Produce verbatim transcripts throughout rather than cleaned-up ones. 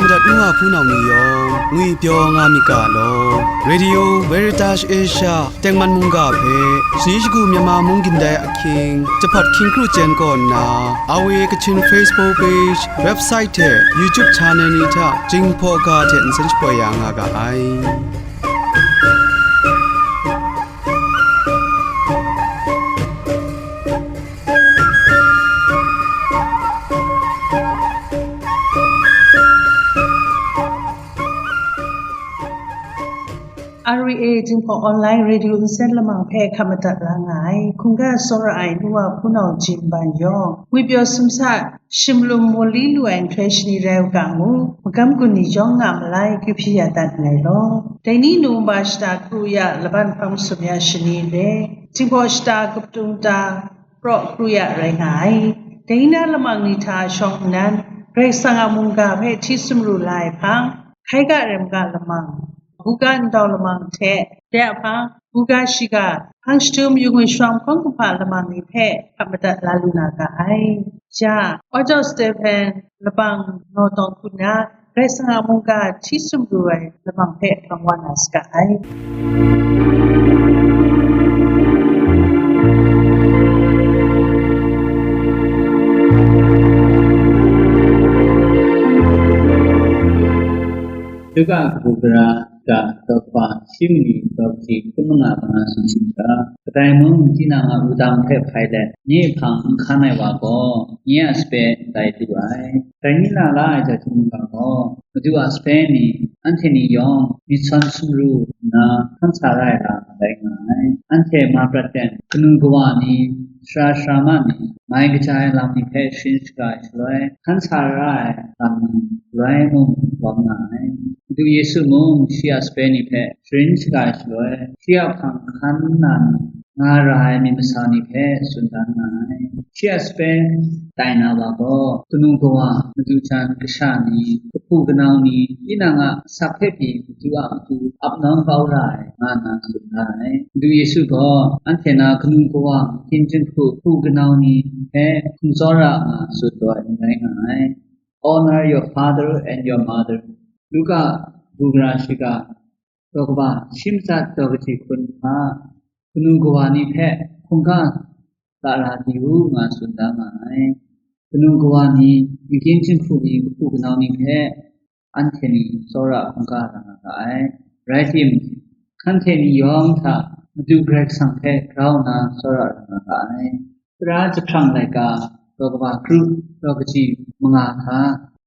Madat nu wa hpunau ni yawng ngwipyaw nga myit ga law. Radio Veritas Asia tengman mungga hpe shani shagu Myanmar mung gindai ahkying, jahpawt hkying kru chyen kaw nna, R V A Kachin Facebook page, website hte YouTube channel ni hta Jinghpaw ga hte nsen shapoi ya nga ga ai. R V A Jinghpaw Online Radio nsen lamang hpe hkap madat la nga ai, hkungga tsawra ai nu wa hpunau Jin Ban yawng, ngwipyaw sumsa shimlum mu li lu ai nhtoi shani rai u ga ngu, magam gun ni yawng nga malai kyu hpyi ya dat nngai law. Dai ni Nowemba shata kru ya laban hpang masum ya shani re, Jinghpaw shata katung ta praw kru ya rai nga ai. Dai na lamang ni hta shawng nnan, Karai Kasang a mungga hpe hti sumru la ai hpang, hkai ga ram ga lamang, buga ndau lamang hte, dai a hpang, buga shiga, hpang jahtum yu ngwi shawng hpawng kumhpa lamang ni hpe hkap madat la lu na ga ai. Ja, August Stephen labang naw tawng hku na, Karai Kasang a mungga hti sumru ai lamang hpe hpang wa na saga ai. Luka kabu gara ga daw kaba shi mali daw kaji hkun manga manga sumshi ga, kadai mung tinang a wudang hpe hpai let, nye hpang n hkan ai wa gaw, nye a sape n tai lu ai. Dai ni na la ai jahtum mungga gaw, Madu a sape ni, anhte ni yawng myit sawn sumru nna hkan sa ra ai lam rai nga ai. Anhte ma prat ten, kanu kawa ni, sara sarama ni, mai kaja ai lam ni hpe sharin shaga ai shaloi, hkan sa ra ai lam ni galoi mung lawm nga ai. Madu Yesu mung shi a sape ni hpe sharin shaga ai shaloi, shi a hpang hkan na ni nga ra ai myit masa ni hpe tsun dan nga ai. Shi a sape tai na wa gaw, kanu kawa, madu jan kasha ni, kahpu kanau ni, tinang a asak hpe pyi madu a matu ap nawng kau ra ai, nga nna tsun da ai. Madu Yesu gaw, anhte na kanu kawa, makin jinghku, kahpu kanau ni hpe hkum tsawra nga tsun taw ai n rai nga ai. Honor your father and your mother. Luka bu gara shiga, daw kaba shi matsat daw kaji hkun hta, kanu kawa ni hpe hkungga lara di u, nga tsun da nga ai. Kanu kawa ni, makin jinghku ni, kahpu kanau ni hpe anhte ni tsawra hkungga ra nga ga ai. Rai timung, hkanhte ni yawng hta Madu Karai Kasang hpe grau nna tsawra ra nga ga ai. Tara jahprang laika, daw kaba kru, daw kaji manga hta,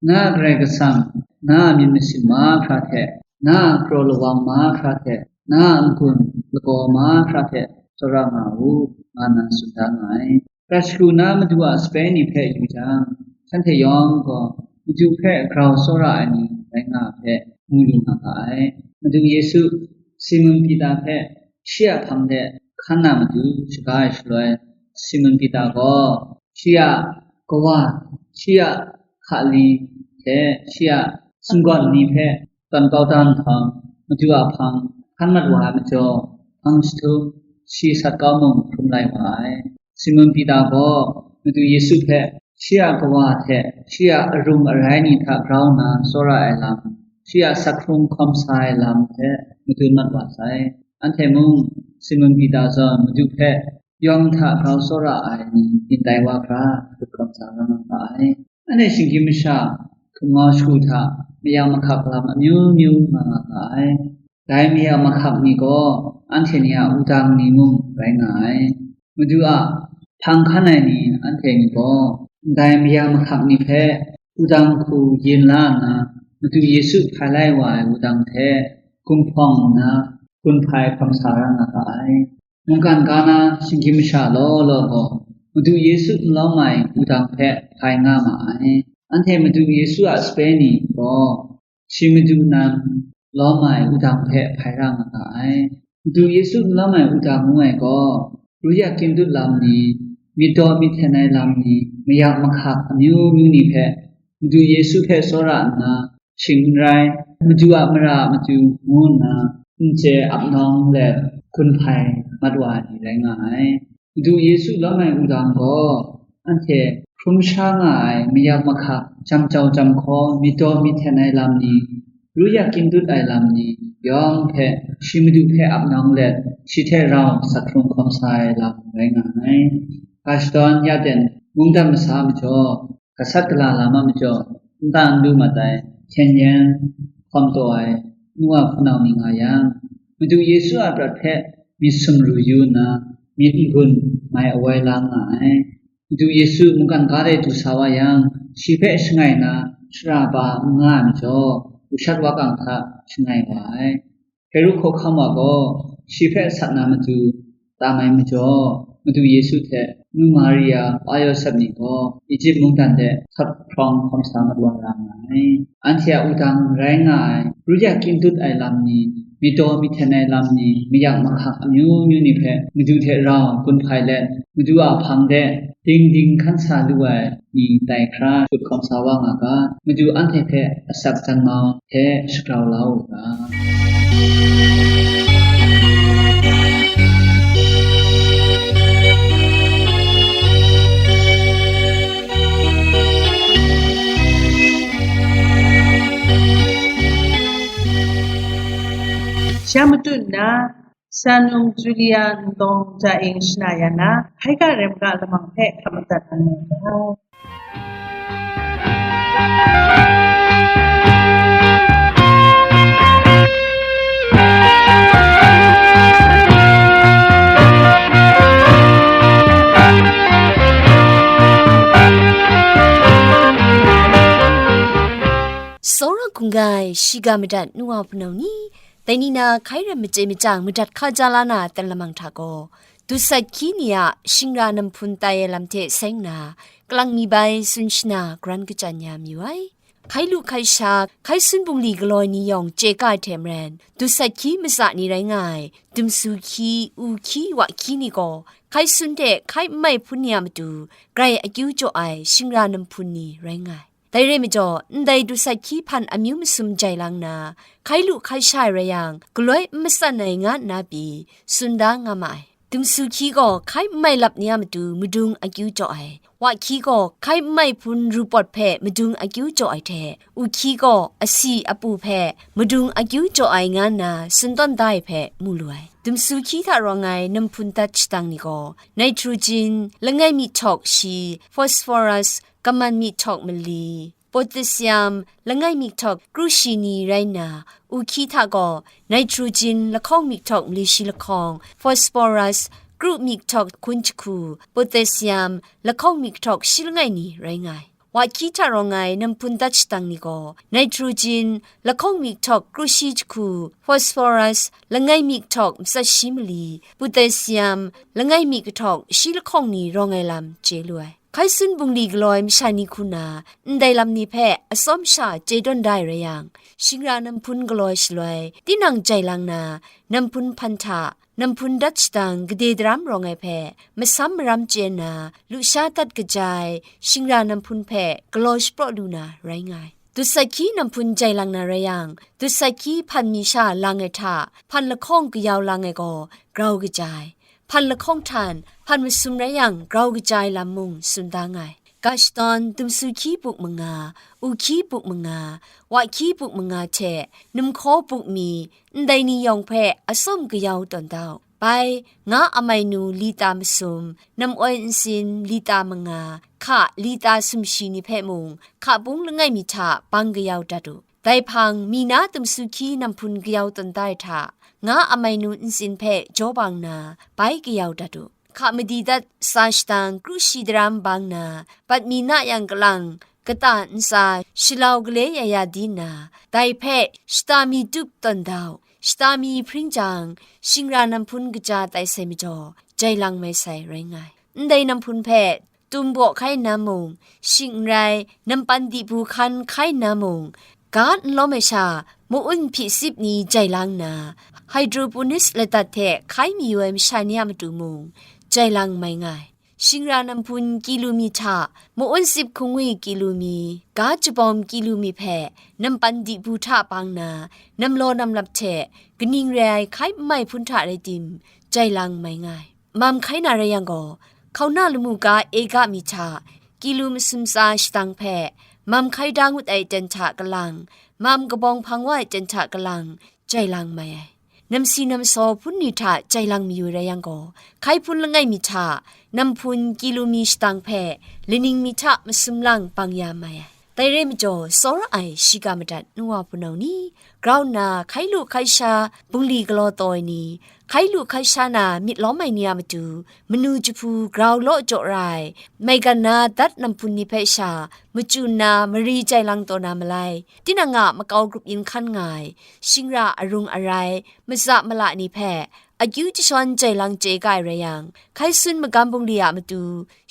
na Karai Kasang, na a myit masin mahkra hte, na a kraw lawang mahkra hte, na a n-gun lagaw mahkra hte tsawra nga u, nga nna tsun da nga ai. Prat shagu na Madu a sape ni hpe yu jang, shanhte yawng gaw Madu hpe grau tsawra ai ni rai nga ai hpe mu lu nga ga ai. Madu Yesu, Simun Pita hpe shi a hpang de hkan na matu shaga ai shaloi, Simun Pita gaw shi a kawa, shi a hkali hte shi a singgawn ni hpe tawn kau da nhtawm, Madu a hpang hkan mat wa ai majaw, hpang jahtum shi sat kau mung hkrum lai wa ai. Simun Pita gaw Madu Yesu hpe shi a kawa hte shi a arung arai ni hta grau nna tsawra ai lam, shi a asak hkrung hkawm sa ai lam hpe madun mat wa sai. Anhte mung Simun Pita zawn Madu hpe yawng hta grau tsawra ai ni yin tai wa hkra, hkut hkawm sa nga nga ai. Anhte shinggyim masha hkum ngau shagu hta mayang mahkak lam amyu myu nga nga ga ai. Dai mayang mahkak ni gaw anhte ni a wudang ni mung rai nga ai. Madu a hpang hkan ai ni anhte ni gaw, ndai mayang mahkak ni hpe wudang hku yin la nna, Madu Yesu hpai lai wa ai wudang hte gumhpawng nna, gun hpai hkawm sa ra nga ga ai. Mungkan ga na shinggyim masha law law gaw, Madu Yesu n lawm ai wudang hpe hpai nga ma ai. Anhte Madu Yesu a sape ni gaw, shi Madu nan lawm ai wudang hpe hpai ra nga ga ai. Madu Yesu n lawm ai wudang ngu ai gaw, ru yak kying dut lam ni, myit daw myit hten ai lam ni, mayak mahkak amyu myu ni hpe Madu Yesu hpe tsawra nna, shing n rai, Madu a mara a matu ngu nna, n chye ap nawng let gun hpai mat wa ai ni rai nga ai. Madu Yesu lawm ai wudang gaw, anhte Hkrum sha nga ai mayak mahkak, jam jau jam hkaw, myit daw myit hten ai lam ni, ru yak kyin dut ai lam ni yawng hpe shi Madu hpe ap nawng let, shi hte rau sak hkrung hkawm sa ai lam rai nga ai. Ga shadawn ya ten mungdan masa a majaw, gasat gala lam a majaw, nta n lu mat ai, hkyen yen, hkawm taw ai, nu wa hpunau ni nga yang, Madu Yesu a prat hpe myit sumru yu nna, myit n-gun mai awai la nga ai. Madu Yesu mungkan ga de du sa wa yang, shi hpe shangai na shara ba n nga ai majaw, ushat wakang hta shangai wa ai. Heru hkawhkam wa gaw shi hpe sat na matu tam ai majaw, Madu Yesu hte nu Maria, pa Yawsep ni gaw Ejipt mungdan de htawt hprawng hkawm sa mat wa ra nga ai. Anhte a wudang rai nga ai, ru yak kyin dut ai lam ni, myit daw myit hten ai lam ni, mayak mahkak amyu myu ni hpe Madu hte rau gun hpai let, Madu a hpang de ding ding hkan sa lu ai ni tai hkra shut hkawm sa wa nga ga, Madu anhte hpe asak janmau hte shagrau la u ga. Sha matut nna, Shanung Julia Ndawng Ja Ing shana ya na, hkai ga rai maga lamang hpe hkap madat na nga ga. Tsawra hkungga e shiga madat nu wa hpunau ni, dai ni na hkai rai machye machyang madat hka ja la na a ten lamang hta gaw, dusat hkyi ni a shingra namhpun tai ai lam hte seng na, kalang mi bai tsun shana garan kachyan ya mayu ai. Hkai lu hkai sha, hkai sun bungli galaw ai ni yawng chye ka ai hte maren, dusat hkyi matsa ni rai nga ai, dumsu hkyi, u hkyi, wa hkyi ni gaw, hkai sun hte hkai n mai hpun ni a matu, grai akyu jaw ai shingra namhpun ni rai nga ai. Dai re majaw, ndai dusat hkyi hpan amyu masum jai lang nna, hkai lu hkai sha ai rai yang, galoi n matsan ai nga nna pyi, tsun da nga ma ai. Dumsu hkyi gaw hkai n mai lap ni a matu madung akyu jaw ai, wa hkyi gaw hkai n mai hpun ru pawt hpe madung akyu jaw ai hte, u hkyi gaw asi apu hpe madung akyu jaw ai nga nna tsun tawn da ai hpe mu lu ai. Dumsu hkyi hta rawng ai namhpun dat shadang ni gaw, nitrogen, langai mi htawk shi, phosphorus, kaman mi htawk mali, potassium, langai mi htawk kru shi ni rai nna, u hkyi hta gaw nitrogen lahkawng mi htawk mali shi lahkawng, phosphorus, kru mi htawk hkun jahku, potassium, lahkawng mi htawk shi langai ni rai nga ai. Wa hkyi hta rawng ai namhpun dat shadang ni gaw, nitrogen, lahkawng mi htawk kru shi jahku, phosphorus, langai mi htawk matsat shi mali, potassium, langai mi kahtawk shi lahkawng ni rawng ai lam chye lu ai. Hkai sun bungli galaw ai masha ni hku na, ndai lam ni hpe atsawm sha chye tawn da ai rai yang, shingra namhpun galaw ai shaloi, tinang jai lang na, namhpun hpan hta, namhpun dat shadang gade daram rawng ai hpe, masam maram chye nna, lusha dat kaja ai, shingra namhpun hpe galaw shapraw lu na rai nga ai. Dusat hkyi namhpun jai lang na rai yang, dusat hkyi hpan mi sha lang ai hta, hpan lahkawng kayau lang ai gaw grau kaja ai. Hpan lahkawng htan, hpan masum rai yang grau kaja ai lam mung tsun da nga ai. Ga shadawn dumsu hkyi buk manga, u hkyi buk manga, wa hkyi buk manga hte, numhkaw buk mi, ndai ni yawng hpe atsawm kayau tawn da u. Bai, nga amai nu lita masum, namawin ntsin lita manga, hka lita sumshi ni hpe mung, hka bung langai mi hta bang kayau dat u. Dai hpang, mi na dumsu hkyi namhpun kayau tawn da ai hta, nga amai nu ntsin hpe jaw bang nna, bai kayau dat u. Hka madi dat tsa shadang kru shi daram bang nna, bat mi na yang kalang, kata ntsa shalau gale ya ya di nna, dai hpe shata mi tup tawn da u. Shata mi hpring jang, shingra namhpun kaja tai sai majaw, jai lang mai sai rai nga ai. Ndai namhpun hpe tum baw hkai nna mung, shing n rai, nampan dibu hkan hkai nna mung, ga n lawm ai sha, ma-un hpyi sip ni jai lang nna, hydroponics ladat hte hkai mayu ai masha ni a matu mung, jai lang mai nga ai. Shingra namhpun kyi lu mi hta, ma-un sip hkungwi kyi lu mi, ga jabawm kyi lu mi hpe, nampan dibu hta bang nna, namlaw namlap hte, kaning re ai hkai n mai hpun hta rai tim, jai lang mai nga ai. Mam hkai na rai yang gaw, hkauna lamu ga ega mi hta, Ilu masum tsa shadang hpe, mam hkai da ngut ai ten hta kalang, mam kabawng hpang wa ai ten hta kalang, jai lang mai ai. Namsi namsaw hpun ni hta jai lang mayu rai yang gaw, hkai hpun langai mi hta, namhpun Kilumi shadang hpe, laning mi hta masum lang bang ya mai ai. Dai rai majaw, tsawra ai shiga madat nu wa hpunau ni, grau nna hkai lu hkai sha bungli galaw taw ai ni, hkai lu hkai sha na myit lawm ai ni a matu, manu jahpu grau law jaw ra ai, maigan na dat namhpun ni hpe sha, machyu nna mari jai lang taw na malai, tinang a makau grup yin hkan nga ai, shingra arung arai, maza mala ni hpe, akyu jashawn jai lang chye ga ai rai yang, hkai sun magam bungli a matu,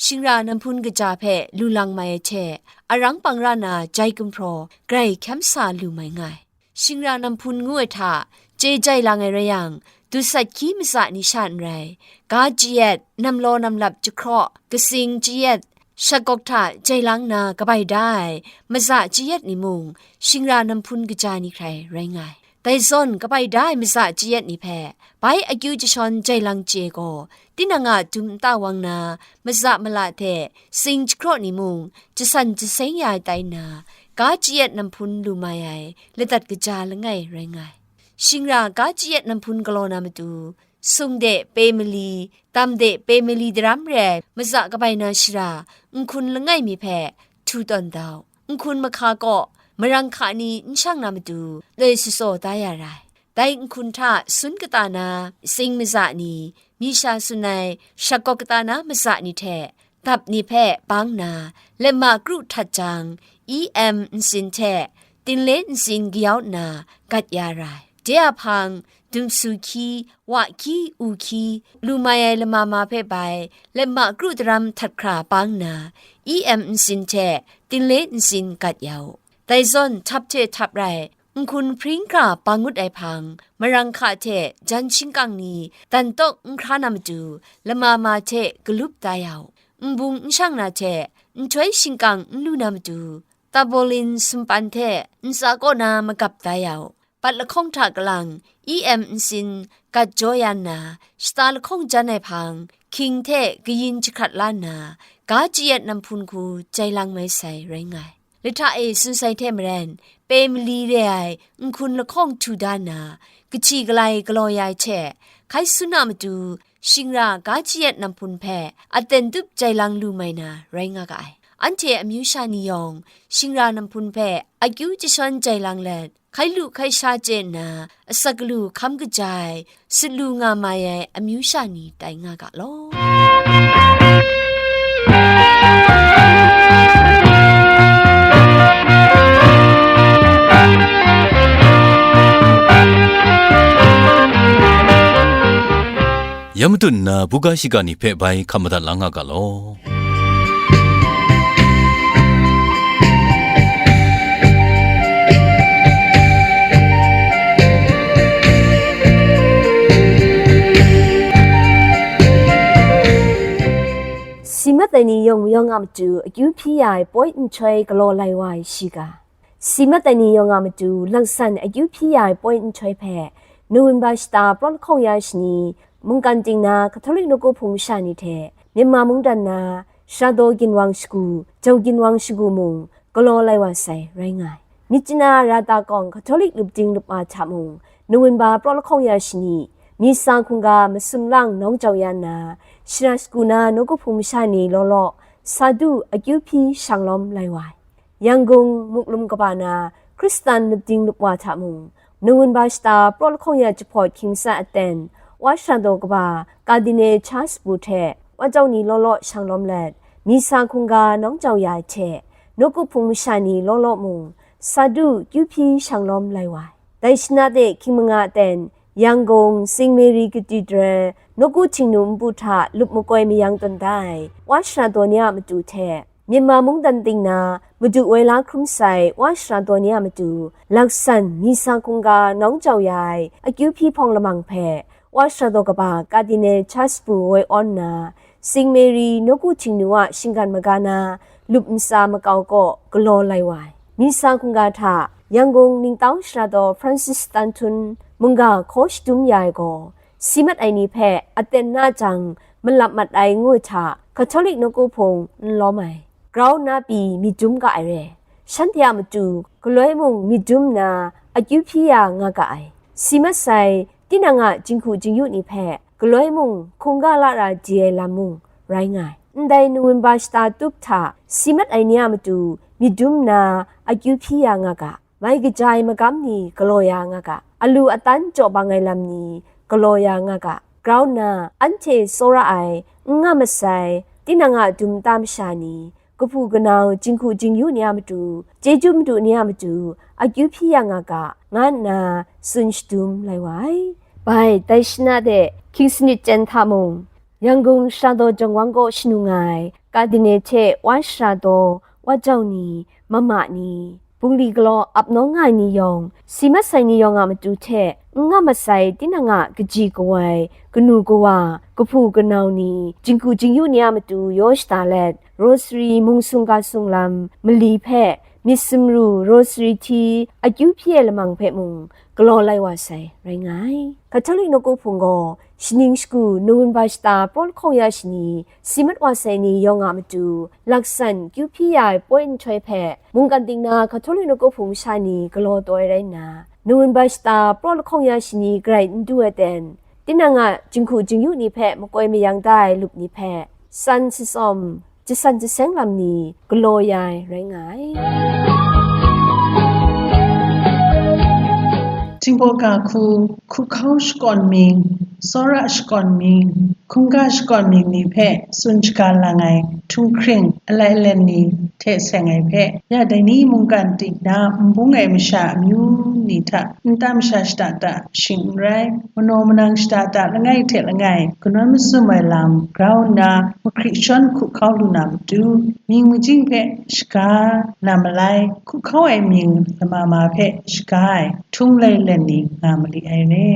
shingra namhpun kaja hpe lu lang mai ai hte, arang pang ra na jai gumhpraw grai hkyam sa lu mai nga ai. Shingra namhpun ngu ai hta, chye jai lang ai rai yang, dusat hkyi maza ni sha n rai, ga chayat, namlaw namlap jahkraw, katsing chayat, shakgawk hta jai lang na kabai da ai, maza chayat ni mung, shingra namhpun kaja ni hkrai rai nga ai. Dai zawn kabai da ai maza chayat ni hpe, bai akyu jashawn jai lang chye gaw, tinang a dum nta wang na, maza mala hte, tsing jahkraw ni mung, jasan jaseng ya ai tai nna, ga chayat namhpun lu mai ai, ladat kaja langai rai nga ai. Shingra ga chayat namhpun galaw na matu, sung de pe mali, tam de pe mali daram re ai, maza kabai na shara, nhkun langai mi hpe, htu tawn dau. Nhkun mahka kaw, marang hka ni n shang na matu, loi shatsaw da ya ra ai. Dai nhkun hta sun kata na, tsing maza ni, mi sha tsun ai, shakgawk kata na maza ni hte, dap ni hpe bang nna, letma kru htat jang, E M ntsin hte, tinle ntsin kayau nna, gat ya ra ai. De a hpang, dumsu hkyi, wa hkyi, u hkyi, lu mai ai lama ma hpe bai, letma kru daram htat hkra bang nna, E M ntsin hte, tinle ntsin gat ya u. Dai zawn htap hte htap rai, nhkun hpring hkra bang ngut ai hpang, marang hka hte jan shingkang ni dan tawk n hkra na matu, lama ma hte galup da ya u. Nbung n shang na hte, nhtoi shingkang n lu na matu, tabolin sumpan hte ntsa kaw na magap da ya u. Pat lahkawng hta kalang, E M ntsin gat jaw ya nna, shata lahkawng jan ai hpang, hkying hte kayin jahkrat la nna, ga chayat namhpun hku jai lang mai sai rai nga ai. Lahta e tsun sai hte maren, pe mali re ai nhkun lahkawng htu da nna, kahti kalai galaw ya ai hte, hkai sun a matu, shingra ga chayat namhpun hpe aten tup jai lang lu mai na rai nga ga ai. Anhte amyu sha ni yawng, shingra namhpun hpe akyu jashawn jai lang let, hkai lu hkai sha chye nna, asak galu hkam kaja ai, sut lu nga mai ai amyu sha ni tai nga ga law. Ya matut nna buga shiga ni hpe bai hkap madat la nga ga law. Si mat ai ni yawng mayawng a matu akyu hpyi ya ai poi nhtoi galaw lai wa ai shiga. Si mat ai ni yawng a matu laksan akyu hpyi ya ai poi nhtoi hpe, November shata prawt lahkawng ya shani, mungkan ting na Catholic nawku hpung masha ni hte, Myanmar mungdan na Sharadaw ginwang shagu, Jau ginwang shagu mung, galaw lai wa sai rai nga ai. Myitkyina Rata kawng Catholic lup ding lup wa hta mung, November prawt lahkawng ya shani, Misa hkungga masum lang nawng jau ya nna, shara shagu na nawku hpung masha ni law law, sa du akyu hpyi shang lawm lai wa ai. Yangon, Muklum kaba na Hkristan lup ding lup wa hta mung, November shata prawt lahkawng ya jahpawt hkying sat aten, Wa Sharadaw kaba Cardinal Charles Pu hte Wa Jau ni law law shang lawm let, Misa hkungga nawng jau ya ai hte, nawku hpung masha ni law law mung, sa du kyu hpyi shang lawm lai wa ai. Dai shana de hkying manga aten, Yangon, Saint Mary Cathedral, nawku Htingnu npu hta lup makoi mayang tawn da ai, Wa Sharadaw ni a matu hte, Myanmar mungdan ting na madu woi la hkrum sai Wa Sharadaw ni a matu, laksan Misa hkungga nawng jau ya ai akyu hpyi hpawng lamang hpe, Wa Sharadaw kaba Cardinal Charles Pu woi awn nna, Saint Mary nawku Htingnu a shinggan maga na lup ntsa makau kaw galaw lai wa ai. Misa hkungga hta, Yangon ningtau Sharadaw Francis Tan Htun mungga hkaw shadum ya ai gaw, si mat ai ni hpe aten na jang malap mat ai ngu hta Catholic nawku hpung n lawm ai. grau nna pyi myit dum ga ai re. Shanhte a matu galoi mung myit dum nna akyu hpyi ya nga ga ai. Si mat sai, tinang a jinghku jingyu ni hpe galoi mung hkungga lara di ai lam mung rai nga ai. Ndai Nowemba shata tup hta si mat ai ni a matu myit dum nna akyu hpyi ya nga ga. Mai kaja ai magam ni galaw ya nga ga, alu atan jaw bang ai lam ni galaw ya nga ga, grau nna anhte tsawra ai, n nga masai, tinang a dum nta masha ni, kahpu kanau, jinghku jingyu ni a matu, chyeju madu ni a matu, akyu hpyi ya nga ga, nga nna tsun shadum lai wa ai. Bai, dai shana de hkying sanit chyen hta mung, Yangon shara daw jangwang kaw shanu nga ai, Kadine hte wa shara daw, wa jau ni, mama ni, bungli galaw ap nawng nga ai ni yawng, si mat sai ni yawng a matu hte n nga masai tinang a kaji kawai, kanu kawa, kahpu kanau ni, jinghku jingyu ni a matu yaw shada let, rosary mung sung ga sung lam mali hpe myit sumru rosary hti akyu hpyi ai lamang hpe mung galaw lai wa sai rai nga ai. Catholic nawku hpung gaw shaning shagu Nowemba shata praw lahkawng ya shani si mat wa sai ni yawng a matu laksan kyu hpyi ya ai poi nhtoi hpe mungkan ting na Catholic nawku hpung masha ni galaw taw ai rai nna, Nowemba shata praw lahkawng ya shani garai n du ai ten, tinang a jinghku jingyu ni hpe makoi mayang da ai lup ni hpe san shatsawm, jasan jaseng lam ni galaw ya ai rai nga ai. Tingbaw ga hku, hkuhkau shakawn mying, tsawra shakawn mying, hkungga shakawn mying ni hpe tsun shaga lang ai htunghkring alai len ni hte seng ai hpe, ya dai ni mungkan ting na n bung ai masha amyu ni hta nta masha shada da shing n rai, manaw manang shada da langai hte langai kanawn masum ai lam grau nna mahkri shawn hkuhkau lu na matu, mying majing hpe shaga na malai, hkuhkau ai mying lama ma hpe shaga ai htung lai len ni nga mali ai re.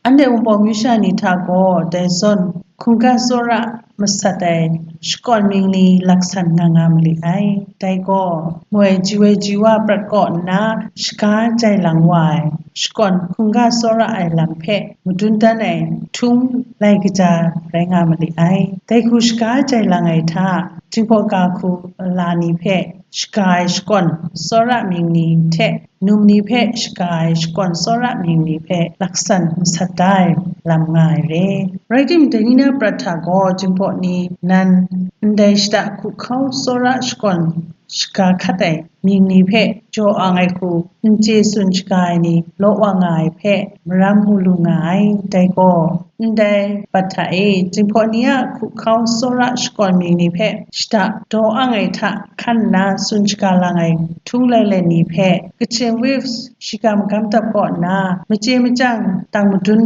Anhte Wunpawng myu sha ni hta gaw dai zawn hkungga tsawra masat ai shakawn mying ni laksan nga nga mali ai. Dai gaw, moi ji woi ji wa prat kaw nna shaga jai lang wa ai, shakawn hkungga tsawra ai lam hpe madun dan ai htung lai kaja rai nga mali ai. Dai hku shaga jai lang ai hta, Tingbaw ga hku la ni hpe shaga ai shakawn tsawra mying ni hte, num ni hpe shaga ai shakawn tsawra mying ni hpe laksan masat da ai lam nga ai re. Rai timung, dai ni na prat hta gaw Jinghpaw ni nan ndai shada hkuhkau tsawra shakawn shaga hkat ai mying ni hpe jaw ang ai hku n chye tsun shaga ai ni law wa nga ai hpe maram mu lu nga ai. Dai gaw, ndai bat hta e Jinghpaw ni a hkuhkau tsawra shakawn mying ni hpe shada daw ang ai hta hkan nna tsun shaga lang ai htung lai lai ni hpe, Kachin Waves shiga magam dap kaw nna, machye machyang tang madun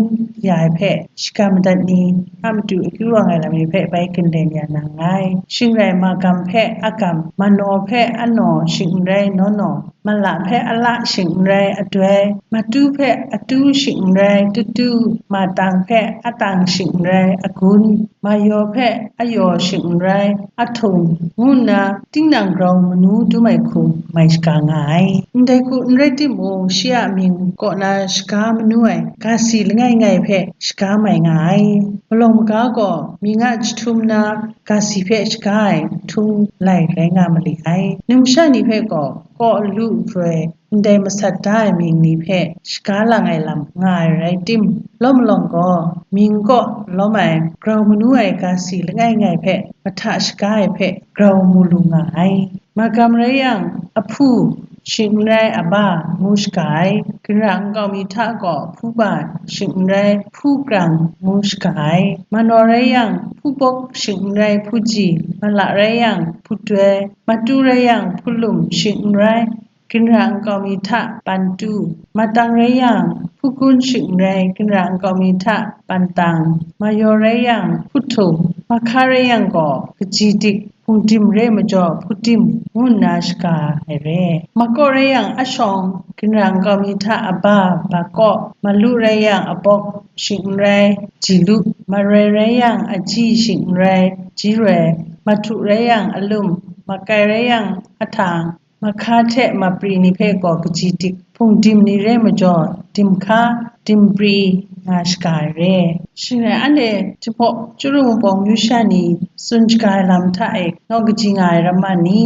ya ai hpe, shiga madat ni a matu akyu wa ai lam ni hpe bai ginlen ya na nngai. Shing rai, magam hpe agam, manaw hpe anaw, shing n rai nawnaw, mala hpe ala, shing n rai adoi, matu hpe atu, shing n rai tutu, matang hpe atang, shing n rai agun, mayaw hpe ayaw, shing n rai ahtung, ngu nna tinang grau manu dum ai hku mai shaga nga ai. Ndai hku n rai timung, shi a mying kaw na shaga manu ai ga si langai ngai hpe shaga mai nga ai. Malawng maga gaw mying a jahtum na ga si hpe shaga ai htung lai rai nga mali ai. Numsha ni hpe gaw kaw lu roi ndai masat da ai mying ni hpe shaga lang ai lam nga ai rai tim, lawm malawng gaw mying kaw lawm ai grau manu ai ga si langai ngai hpe mahta shaga ai hpe grau mu lu nga ai. Magam rai yang, ahpu, shing n rai aba, ngu shaga ai. Ginra nkau mi hta gaw hpuba, shing n rai hpu krang, ngu shaga ai. Manaw rai yang, hpubawk, shing n rai hpuji, mala rai yang, hputoi, matu rai yang, hpulum, shing n rai ginra nkau mi hta pantu, matang rai yang, hpugun, shing n rai ginra nkau mi hta pantang, mayaw rai yang, hputhung, mahka rai yang gaw kaji dik, hpungdim re majaw hpudim, ngu nna shaga ai re. Makaw rai yang, ashawng, ginra nkau mi hta aba, bakaw, malu rai yang, abawk, shing n rai jilu, maroi rai yang, aji, shing n rai jiroi, mahtu rai yang, alum, makai rai yang, ahtang, mahka hte mapri ni hpe gaw kaji dik, hpungdim ni re majaw, dimhka, dimpri nga shaga ai re. Shing rai, anhte jahpaw chyaru mupawng yu sha ni tsun shaga ai lam hta e, nawk kaji nga ai ramma ni,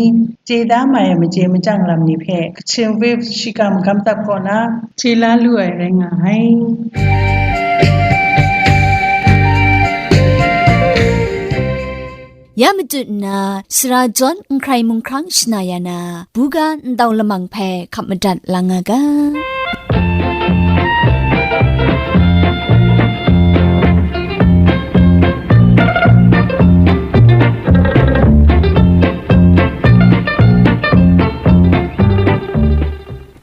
chye da mai ai machye machyang lam ni hpe, Kachin Wave shiga magam tap kaw na, chye la lu ai rai nga ai. Ya matut nna, sara jawn n hkrai mung hkrang shana ya na, buga ndau lamang hpe hkap madat la nga ga.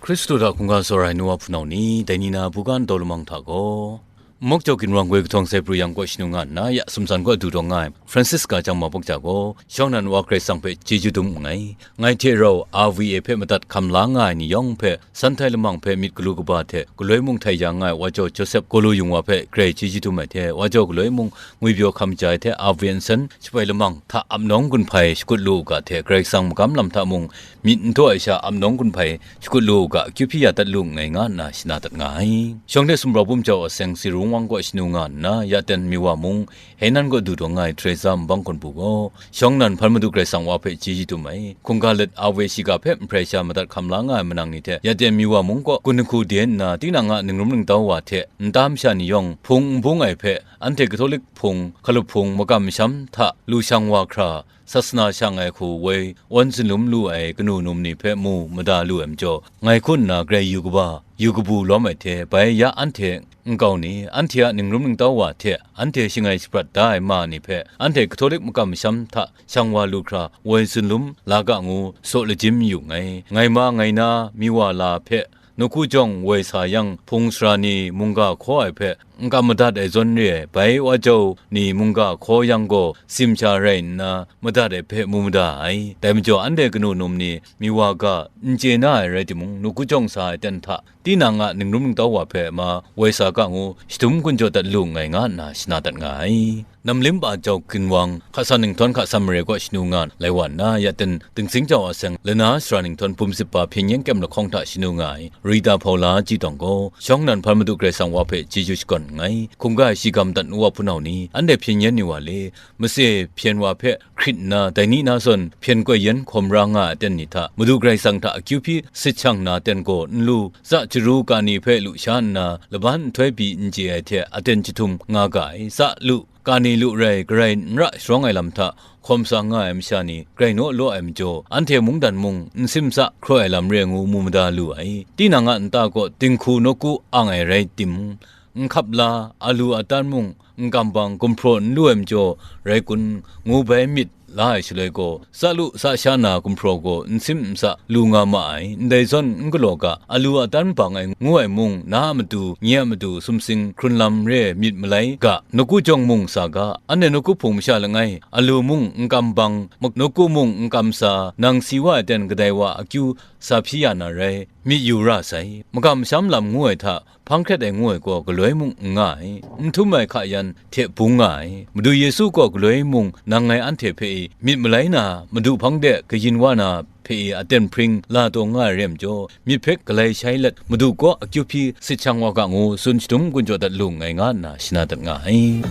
Hkristu hta hkungga tsawra ai nu wa hpunau ni, dai ni na buga ndau lamang hta gaw, Mok Jaw Ginwang Goi Kahtawng Sai Pru Yang kaw shanu nga nna, ya sumsan kaw du taw nga ai Francisca Chyang Ma Bok Cha gaw, shawng nnan Wa Karai Kasang hpe chyeju dum nngai. Ngai hte rau R V A hpe madat hkam la nga ai ni yawng hpe, san htai lamang hpe myit galu kaba hte galoi mung htai ya nga ai Wa Jaw Joseph Gaw Lu Yung Wa hpe grai chyeju dum ai hte, Wa Jaw galoi mung ngwipyaw hkam ja ai hte, R V A nsen shapai lamang hta ap nawng gun hpai shakut lu u ga hte, Karai Kasang magam lam hta mung myit n taw ai sha ap nawng gun hpai shakut lu u ga, akyu hpyi ya dat lu nngai, nga nna shana dat nga ai. Shawng de sumrau bum jau a seng Sirung Wang kaw shanu nga nna, ya ten Miwa mung, Henan kaw du taw nga ai Teresa Nbang Hkawn Pru gaw, shawng nnan hpan Madu Karai Kasang wa hpe chyeju dum ai. Hkungga let R V A shiga hpe nhprai sha madat hkam la nga ai manang ni hte, ya ten Miwa mung kaw gun hku de nna, tinang a ningrum ningtau wa hte nta masha ni yawng hpung n bung ai hpe, anhte Katolik hpung, hkalup hpung, makam masham hta lu shang wa hkra, sasana shang ai hku woi awn tsun lum lu ai kanu num ni hpe mu mada lu ai majaw, ngai hkun nna grai yu kaba, yu kabu lawm ai hte, bai ya anhte nkau ni, anhte a ningrum ningtau wa hte anhte shangai shaprat da ai ma ni hpe, anhte Katolik makam masham hta shang wa lu hkra woi tsun lum la ga ngu saw lajim yu nngai. Ngai ma ngai na Miwa la hpe nawku jawng woi sa yang, hpung sara ni mungga hkaw ai hpe n kam madat ai zawn re ai, bai Wa Jau ni mungga hkaw yang gaw, simsha rai nna madat ai hpe mu mada ai. Dai majaw, anhte kanu num ni Miwa ga n chye na ai rai timung, nawku jawng sa ai ten hta, tinang a ningrum ningtau wa hpe ma woi sa ga ngu, shadum gun jaw dat lu nngai, nga nna shana dat nga ai. Namlim pa Jau Ginwang, hka san ninghtawn hka san mare kaw shanu nga ai wa nna, ya ten Dingsing Jau a seng lana sara ninghtawn bum sip pa hpyen yen kyem lahkawng hta shanu nga ai Rita Hpaula Ji Tawng gaw, shawng nnan hpan Madu Karai Kasang wa hpe chyeju shakawn nngai. Hkungga ai shiga madat nu wa hpunau ni, anhte hpyen yen ni wa le, mase hpyen wa hpe hkrit nna, dai ni na zawn hpyen koi yen hkawm ra nga ai aten ni hta, Madu Karai Kasang hta akyu hpyi sit shang na aten gaw n lu, tsa chyaru kani hpe lu sha nna, laban nhtoi pyi n chye ai hte aten jahtum nga ga ai, tsa lu, kani lu rai, garai n ra sharawng ai lam hta hkawm sa nga ai masha ni grai naw law ai majaw, anhte mungdan mung n simtsa hkraw ai lam re ngu mu mada lu ai. Tinang a nta kaw dinghku nawku ang ai rai timung, n hkap la, alu atan mung n kam bang gumhpraw n lu ai majaw rai kun, ngu bai myit la ai shaloi gaw, tsa lu tsa sha na gumhpraw gaw n sim n sa lu nga ma ai, ndai zawn n galaw ga, alu atan bang ai ngu ai mung, na a matu, nye a matu, sumsing hkrun lam re ai myit malai ga, nawku jawng mung sa ga, anhte nawku hpung masha langai, alu mung n kam bang, mak-, nawku mung n kam sa, nang si wa ai ten kadai wa akyu sa hpyi ya na rai, myit yu ra sai. Makam masham lam ngu ai hta, hpang hkret ai ngu ai gaw galoi mung n nga ai. N htum ai hka yan hte bung nga ai. Madu Yesu gaw galoi mung nang ngai anhte hpe i myit malai na, Madu hpang de kayin wa na hpe i aten hpring la taw nga ai re majaw, myit hpe galai shai let, Madu kaw akyu hpyi sit shang wa ga ngu, tsun shadum gun jaw dat lu nngai, nga nna shana dat nga ai.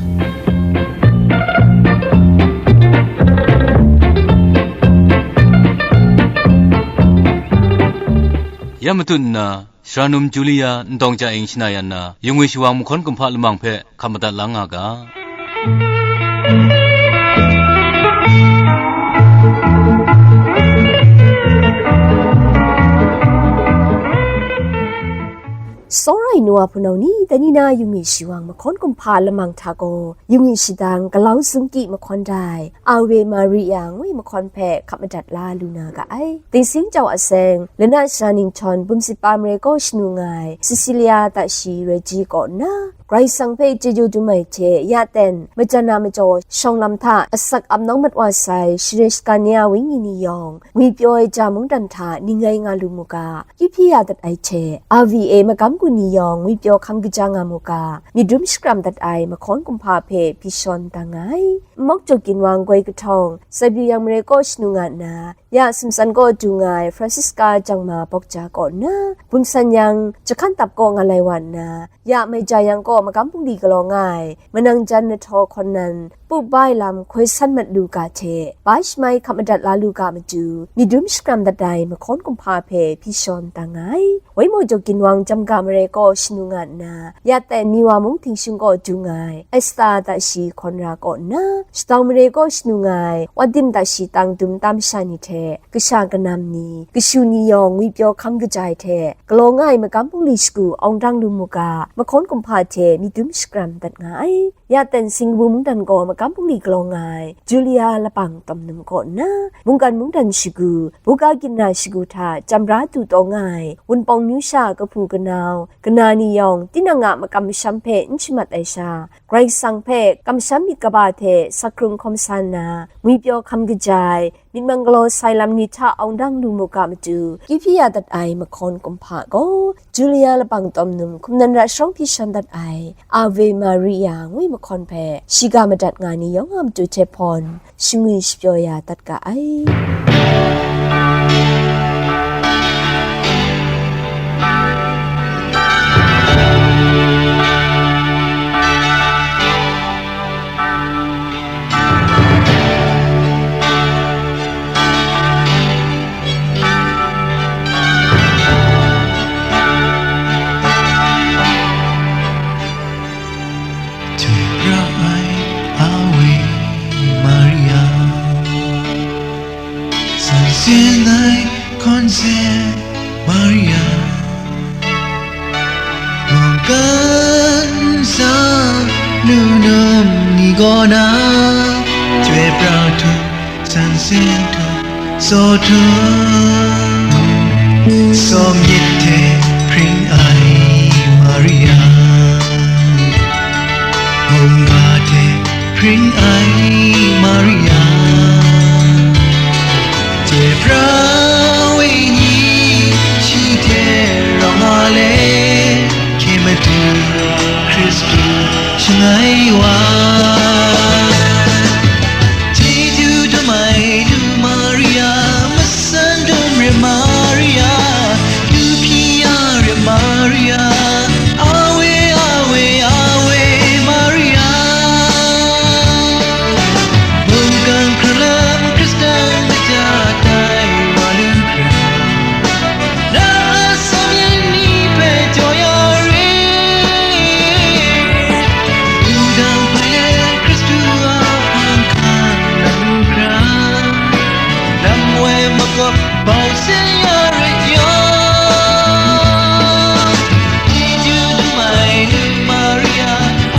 Ya matut nna, Sara num Julia, Ntawng Chya Ing shana yan na, yungwi shawang mahkawn kumhpa lamang hpe hkap madat la nga ga. Tsawra ai nu wa hpunau ni, dai ni na yungwi shawang mahkawn kumhpa lamang hta gaw, yungwi shadang galau sumki mahkawn dai, Ave Maria ngu ai mahkawn hpe hkap madat la lu na ga ai. Dingsing jau a seng, lanat sara ninghtawng bum sit pa mare kaw shanu nga ai, Cecilia Tashi Reji kaw nna, Karai Kasang hpe chyeju dum ai hte, ya ten, majan a majaw shawng lam hta asak ap nawng mat wa sai, share shagan ni a wenyi ni yawng, ngwipyaw ai ja mungdan hta ning ngai nga lu mu ga, kyu hpyi ya dat ai hte, R V A magam gu ni yawng, ngwipyaw hkam kaja nga mu ga, myit dum shakram dat ai mahkawn kumhpa hpe hpyi shawn da nga ai. Mok Jaw Ginwang goi kahtawng, Siberian mare kaw shanu nga nna, Ya Sumsan kaw du nga ai Francisca Jangma Bawkja kaw nna, Bun San Yang Jahkan Tap kaw ngal ai wa nna, ya Mai Ja Yang kaw magam bungli galaw nga ai manang jan nahtaw hkawn nan, pu bai lam hkoi san mat lu ga hte, bai shamai hkap madat la lu ga matu, myit dum shakram dat ai mahkawn kumhpa hpe hpyi shawn dang nga ai. Waimaw Jaw Ginwang Jamga Mare kaw shanu nga nna, ya tai Miwa mung htingshung kaw du nga ai Esta Tashi Hkawn Ra kaw nna, Shadau Mare kaw shanu nga ai Wadim Tashi Tang Dum Tam Sha ni hte, kasha kanam ni, kashu ni yawng ngwipyaw hkam kaja ai hte, galaw nga ai magam bungli shagu Awng Dang Lu Mu Ga, mahkawn kumhpa hte myit dum shakram dat nga ai. Ya ten Singbu mungdan gaw magam bungli galaw nga ai Julia Lapang Tawm Num kaw nna, mungkan mungdan shagu, buga ginra shagu hta chyam bra du taw nga ai Wunpawng myu sha kahpu kanau, kana ni yawng, tinang a makam masham hpe n shamat ai sha, Karai Kasang hpe kamsham myit kaba hte sakrung hkawm sa nna, ngwipyaw hkam kaja ai, myit mang galaw sai lam ni hta awng dang lu mu ga matu, kyu hpyi ya dat ai mahkawn kumhpa gaw, Julia Lapang Tawm Num hkum nan ra sharawng hpyi shawn dat ai Ave Maria ngu ai mahkawn hpe shiga madat nga ni yawng a matu hte hpawn shangwi shapyaw ya dat ga ai. Hte ra ai Awe Maria, san sin ai hkawn se Maria, mungkan sa nu num ni gaw na, chyoi pra htum, san sin htum, saw htum, saw myit hte hpring ai Maria, mungga hte hpring ai Maria, Jepra wenyi shi hte rawng a le, hkye madu Hkristu shangai wa. Chyeju dum ai lu Maria, masan dum re Maria, lu hpyi ya re Maria, Awe, Awe, Awe Maria. Mungkan hkrang lam Hkristan kaja tai wa lu hkra, na a atsam yin ni hpe jaw ya re. Wudang hpe Hkristu a hpang hkan na lu hkra, lam woi makawp bau sin ya re yaw. Chyeju dum ai lu Maria,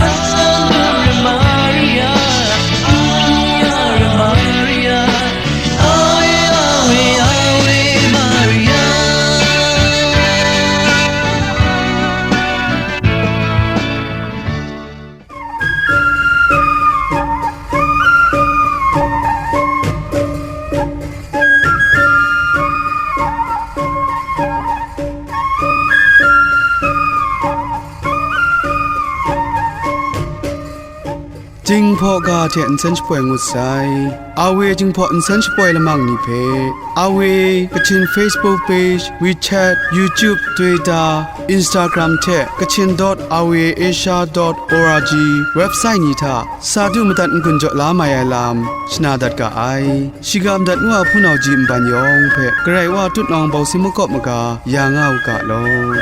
asan dum re Maria, Maria, Maria, Awe, Awe, Awe Maria. Jinghpaw ga hte nsen shapoi ngut sai. Awe Jinghpaw nsen shapoi lamang ni hpe, Awe Kachin Facebook page, WeChat, YouTube, Twitter, Instagram hte Kachin dot awe asia dot org website ni hta sa du madat n-gun jaw la mai ai lam shana dat ga ai. Shiga madat ngu a hpunau ji nban yawng hpe Karai Wa tutnawng bau sin makawp maga ya nga u ga law.